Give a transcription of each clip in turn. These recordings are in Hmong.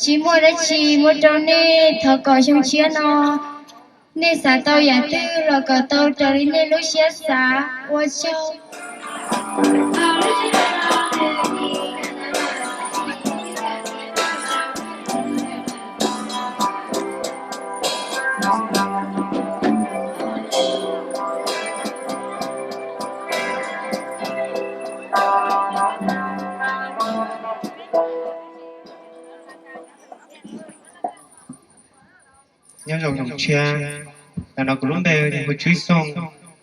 Tsis muaj dab tsi muab rau nej, thov kom xyoo tshiab no nej xav tau yam twg los kom tau raws li nej lub siab xav. Ua tsaug. Nyob zoo xyoo tshiab, ntawm no kuv lub npe hu Tswb Xyooj,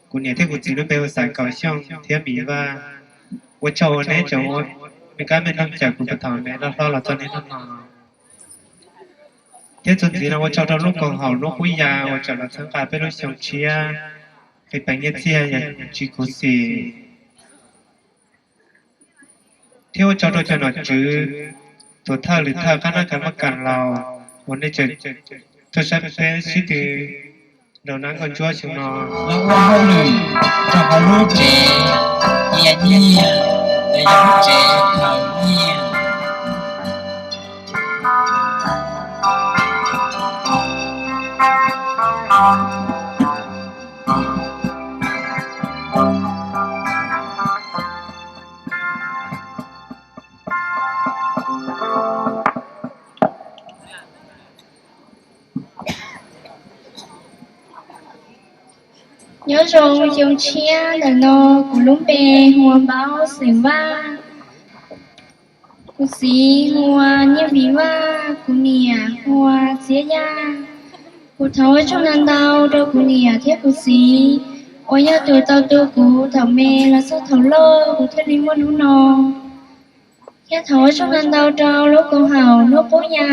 kuv niam thiab kuv txiv lub npe hu Xaiv Kaum Xyooj thiab Mim Vaj. Ua tsaug uas neb tseem ua me kab me noog cawm kuv puag thaum me loj hlob los txog niaj hnub no. Thiab txuas ntxiv no ua tsaug rau lub koom haum Hnub Qub Ya uas tseem los txhawb nqa peb lub xyoo tshiab, qis peev nyiaj txiag yog tsis khuv xim. Thiab ua tsaug rau cov nom tswv, tus thawj lwm thawj, qab nab kas mab kas laus uas nej tseem tuaj saib peb sib tw rau nab nkauj ntsuab xyoo no. Los ua hauj lwm rau hauv lub tsev cia nyiaj, los yog lub tsev khaws nyiaj. Nyob zoo xyoo tshiab, ntawm no kuv lub npe hu ua Npaub Xeem Vaj, kuv txiv hu ua Nyiaj Vim Vaj, kuv niam hu ua Txiab Yaj. Kuv thov ua tsaug ntau ntau rau kuv niam thiab kuv txiv uas yog tus tau tu kuv thaum me los txog thaum loj kuv thiaj li muaj hnub no. Thiab thov ua tsaug ntau ntau rau lub koom haum Hnub Qub Ya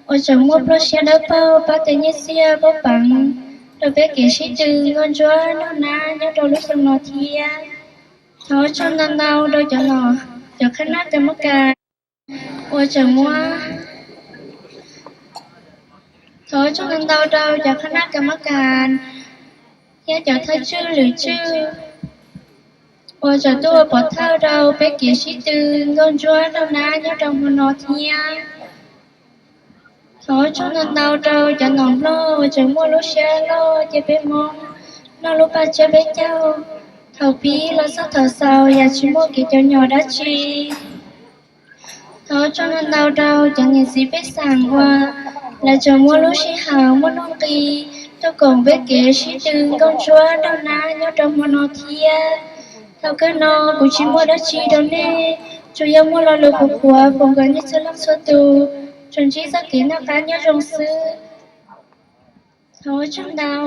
uas tseem muaj plab siab dawb paug pab tej nyiaj txiag pab peev rau peb kev sib tw nkauj ntsuab noj nab nyob rau lub xyoo no thiab. Thov ua tsaug ntau ntau rau cov nom, cov qhab nab kas mab kas uas tseem muab, thov ua tsaug ntau ntau rau cov qhab nab kas mab kas thiab cov thawj tswj lwm tswj uas tseem tuaj ua pov thawj rau peb kev sib tw nkauj ntsuab noj nab nyob rau hmo no thiab. Thov ua tsaug ntau ntau rau cov nom Nplog uas tseem muaj lub siab loj cia peb Hmoob noj lub paj tsiab peb caug thaum pib los txog thaum xaus yam tsis muaj kev cov nyom dab tsi. Thov ua tsaug ntau ntau rau cov niam txiv pej xeem uas lawv tseem muaj lub sij hawm muaj nuj nqis tuaj koom peb kev sib tw nkauj ntsuab noj nab nyob rau hmo no thiab. Thaum kawg no kuv tsis muaj dab tsi rau nej, tsuas yog muaj lo lus qhuav qhuav foom kom nej txhua leej txhua tus tsuas ntsib txoj kev noj qab nyob zoo xwb. Thov ua tsaug ntau.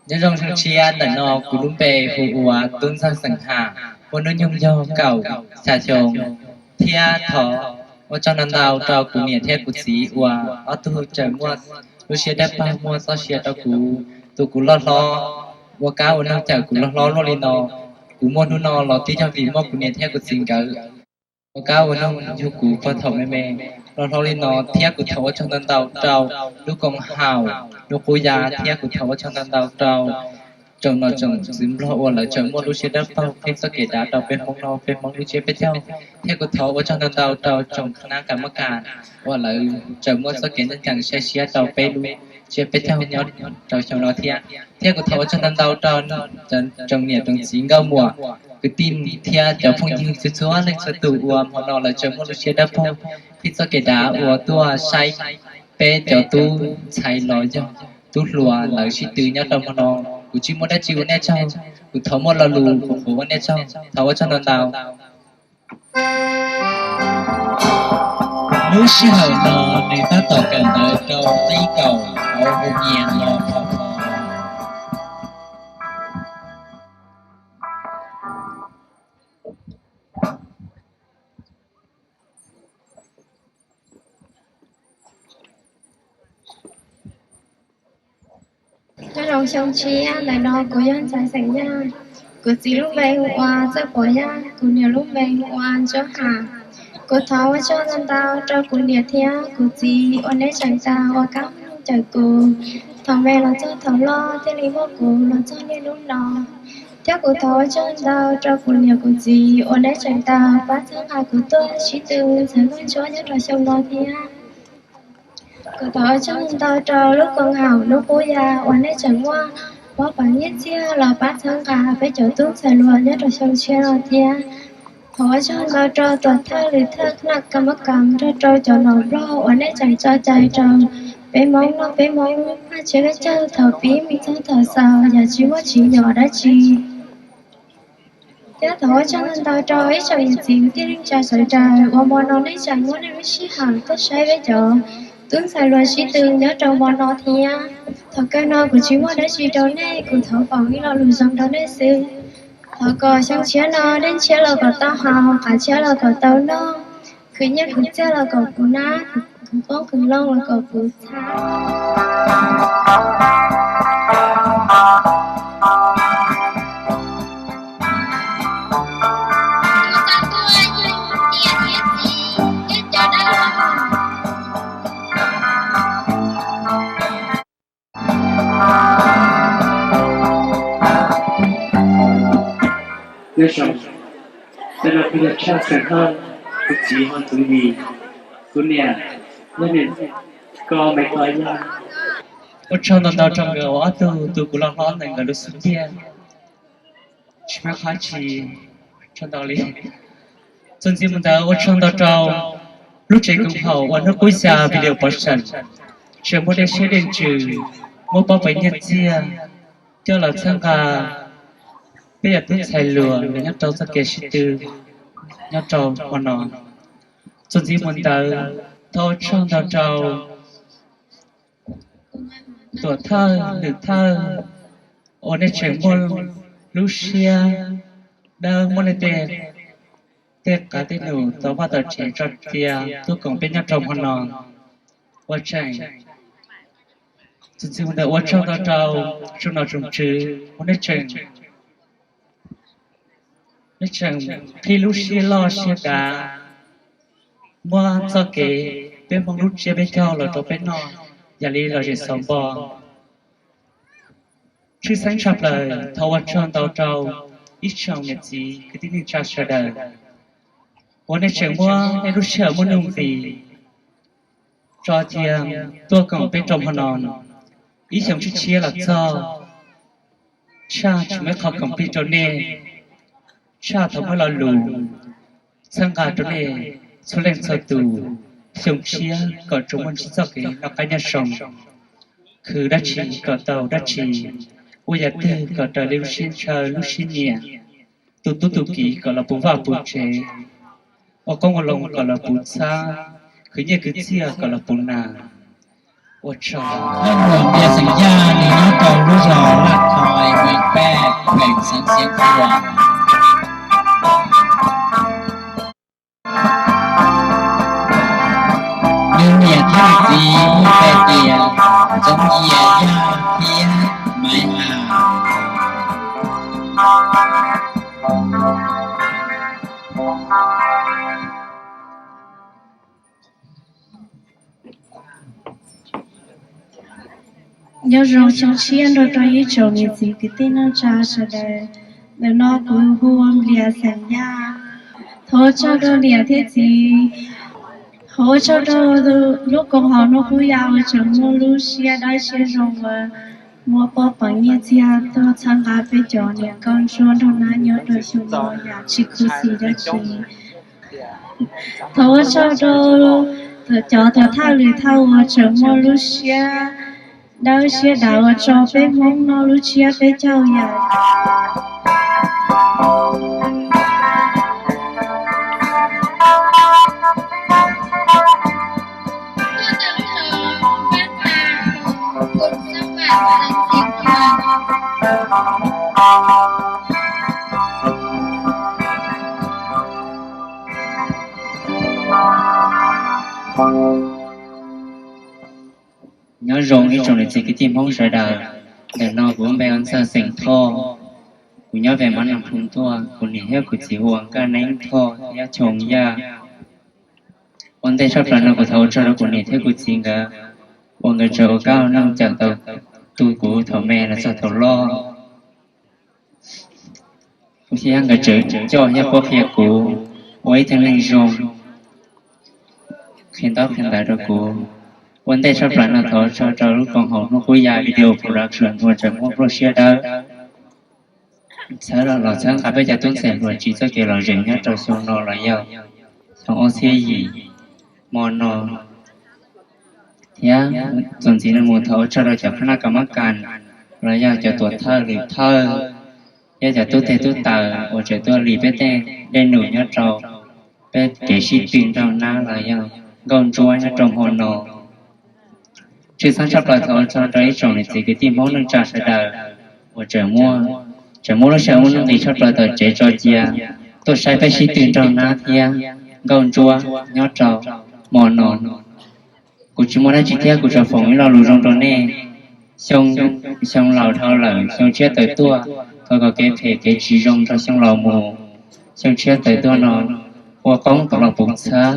Nyob zoo xyoo tshiab, ntawm no kuv lub npe hu ua Tub Ntxawg xeem Ham, muaj hnub nyoog yog kaum xya xyoo, thiab thov ua tsaug ntau ntau rau kuv niam thiab kuv txiv uas ob tug tseem muaj lub siab dawb paug muaj txoj sia rau kuv, tu kuv loj hlob, ua kab ua noog cawm kuv loj hlob luaj li no. Kuv muaj hnub no los twb yog vim muaj kuv niam thiab kuv txiv nkawd ua kab ua noog yug kuv puag thaum me me los hlob li no, thiab kuv thov ua tsaug ntau ntau rau lub koom haum Hnub Qub Ya, thiab kuv thov ua tsaug ntau ntau rau tsoom nom tsoom tswv Nplog uas lawv tseem muaj lub siab dawb paug qhib txoj kev dav rau peb Hmoob no peb Hmoob lub tsiab peb caug, thiab kuv thov ua tsaug ntau ntau rau tsoom qhab nab kas mab kas uas lawv tseem muaj txoj kev ncaj ncees saib siab rau peb lub tsiab peb caug nyob rau xyoo no thiab. Thiab kuv thov ua tsaug ntau ntau rau tsoom niam tsoom txiv nkauj muam kwv tij thiab cov phooj ywg txhua txhua leej txhua tus uas hmo no lawv tseem muaj lub siab dawb paug qhib txoj kev dav uas tuaj saib peb cov tub ntxhais los yog tub hluas lawv sib tw nyob rau hmo no. Kuv tsis muaj dab tsi ua nej tsaug, kuv thov muaj lo lus qhuav qhuav ua nej tsaug, thov ua tsaug ntau ntau. Lub sij hawm no nws tab tom kawm ntawv rau qib kaum hauv hoo nyias los pho pho. Nyob zoo Xyoo tshiab, ntawm no kuv yog ntxhais xeem Yaj. Kuv txiv lub npe hu ua Txawj Pov Yaj, kuv niam lub npe hu ua Ntsuab Ham. Kuv thov ua tsaug ntau ntau rau kuv niam thiab kuv txiv uas neb tseem tau ua kab mob cawm kuv thaum me los txog thaum loj thiaj li muab kuv los txog niaj hnub no. Thiab kuv thov ua tsaug ntau rau kuv niam kuv txiv uas neb tseem tau pab txhawb nqa kuv tuaj sib tw ntxhais nkauj ntsuab nyob rau xyoo no thiab. Kuv thov ua tsaug ntau rau lub koom haum Hnub Qub Yaj uas neb tseem muab pob peev nyiaj txiag los pab txhawb nqa peb cov tub ntxhais hluas nyob rau xyoo tshiab no thiab. Thov ua tsaug ntau rau tuam thawj lwm thawj khnaj kam mab kam nrog rau cov nom nplog uas neb tseem tso cai rau peb Hmoob noj peb Hmoob paj tsiab peb caug thaum pib mus txog thaum xaus yam tsis muaj tsim nyog dab tsi. Thiab thov ua tsaug ntau rau ib tsoom niam txiv kwv tij neej tsa sawv daws uas hmo no nej tseem muab nej lub sij hawm tuaj saib peb cov tub ntxhais hluas sib tw nyob rau hmo no thiab. Thaum kawg no kuv tsis muaj dab tsi rau nej, kuv thov foom ib lo lus zoo rau nej xwb. Thov kom xyoo tshiab no dej ntshiab los kom tau haus, qav ntshiab los kom tau noj, khwv nyiaj khwv txiaj los kom puv nab, khwv qoob khwv loo los kom puv txhab. Nyob zoo, ntawm no kuv yog Tshaj Xeem Hawj, kuv txiv hu ua Ntxoov Yim, kuv niam yog niam Kos Maiv Kos Yaj. Ua tsaug ntau ntau rau nkawd uas ob tug tu kuv loj hlob ntawm nkawd lub xub ntiag. Tsis muaj qhov tsis tshua ntau li. Txuas ntxiv mus ntawd ua tsaug ntau rau lub tsev koom haum uas Hnub Qub Yaj Video Production tseem muaj dej siab dej ntsws, muab pob peev nyiaj txiag coj los txhawb nqa peb cov tub ntxhais hluas nyob rau txoj kev sib tw nyob rau hmo no. Txuas ntxiv mus ntawd thov ua tsaug ntau rau tuam thawj lwm thawj uas nej tseem muaj lub siab dawb, muab nej tej, tej qav tej num tau vaj tau tsev tso cia tuaj koom peb nyob rau hmo no. Ua tsaug. Txuas ntxiv mus ntawd ua tsaug ntau rau tsoom nom tsoom tswv uas nej tseem, nej tseem qhib lub siab loj siab dav, muab txoj kev peb Hmoob lub tsiab peb caug los rau peb noj yam li lom zem xauv npo. Tshwj xeeb tshaj plaws thov ua tsaug ntau rau ib tsoom niam txiv kwv tij neej tsa sawv daws uas nej tseem muab nej lub sij hawm muaj nuj nqis tso cia tuaj koom peb rau hmo no. Ib xyoo tshiab tshiab los txog, Tshaj tseem muaj ib qho khoom plig rau nej. Tshaj thov muab lo lus txhawb nqa rau nej txhua leej txhua tus, xyoo tshiab kom tsuas muaj ntsib txoj kev noj qab nyob zoo, khwv dab tsi kom tau dab tsi, ua yam twg kom raws li lub siab ntshaw lub siab nyiam, tu tub tu kiv kom los puv vaj puv tsev, ua qoob ua loo kom los puv txhab, khwv nyiaj khwv txiaj kom los puv nas. Ua tsaug. Leej muam Npias xeem Yaj nws nyob rau lub zos Laj Thoi, Moos Paj, kheem Xeev Xeev Khuam. Nws niam thiab nws txiv muaj peb tias Ntxoov Yias Yaj thiab Maiv Has. Nyob zoo xyoo tshiab nrog rau ib tsoom niam txiv kwv tij neej tsa sawv daws. Ntawm no kuv hu ua Nplias xeem Yaj. Thov ua tsaug rau niam thiab txiv, thov ua tsaug rau lub koom haum Hnub Qub Yaj uas tseem muaj lub siab dawb siab zoo uas muab pob peev nyiaj txiag tuaj txhawb nqa peb cov niam nkauj ntsuab nraug nab nyob rau xyoo no yam tsis khuv xim dab tsi. Thov ua tsaug rau cov tuam thawj lwm thawj uas tseem muaj lub siab dawb siab dav uas tso peb Hmoob noj lub tsiab peb caug yam. Nyob zoo ib tsoom niam txiv kwv tij Hmoob sawv daws. Ntawm no kuv Xeem Thoj, kuv nyob Ves Mab Noo Phoo Thuaj, kuv niam thiab kuv txiv hu ua Nkaj Neeb Thoj thiab Choo Yaj. Ua ntej tshaj plaws no kuv thov ua tsaug rau kuv niam thiab kuv txiv nkawd uas nkawd tseem ua kab ua noog cawm tau tu kuv thaum me los txog thaum loj. Kuv thiab nkawd tseem coj thiab qhuab qhia kuv ua ib tug neeg zoo, qhia ntaub qhia ntawv rau kuv. Ua ntej tshaj plaws no thov ua tsaug rau lub koom haum Hnub Qub Ya Video Production uas tseem muab nplooj siab dawb txhawb los txhawb nqa peb cov tub ntxhais hluas tsis txoj kev lom zem nyob rau xyoo no los yog xyoo ob txhiab yim hmo no. Thiab txuas ntxiv no mus thov ua tsaug rau cov khab naj kas mab kas los yog cov tuam thawj lwm thawj thiab cov tub teg tub taws uas tseem tuaj lis peb tej dej num nyob rau peb kev sib tw nraug nab los yog nkauj ntsuab nyob rau hmo no. Tshwj xeeb tshaj plaws thov ua tsaug rau ib tsoom niam txiv kwv tij Hmoob neej tsa sawv daws uas tseem muab, tseem muab lub sij hawm muaj nuj nqis tshaj plaws tom tsev tso cia tuaj saib peb sib tw nraug nab thiab nkauj ntsuab nyob rau hmo no. Kuv tsis muaj dab tsi thiab kuv tsuas foom ib lo lus zoo rau nej. Xyoo, xyoo laus dhau lawm, xyoo tshiab tawm tuaj, thov kom kev phem kev tsis zoo nrog xyoo laus mus. Xyoo tshiab tawm tuaj no, ua qoob kom los puv txhab,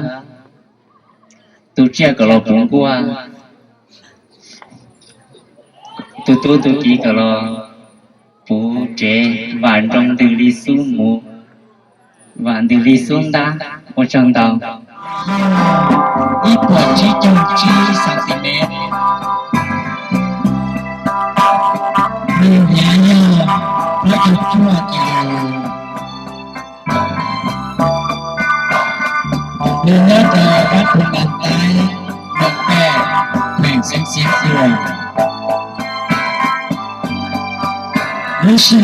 tu tsiaj kom los puv nkuaj, tus tub tus kiv kom los puv tsev, vam nroo ntws li xub muv, vam ntws li xub ntab. Ua tsaug ntau. Ib puas tsib caug tsib centimeter. Nws nyav yog plaub caug cuaj kis lus. Nws nyob rau Vaj Phum Nas Taib, Noo Pej, Kheem Xeev Xeev Khuam. Lub sij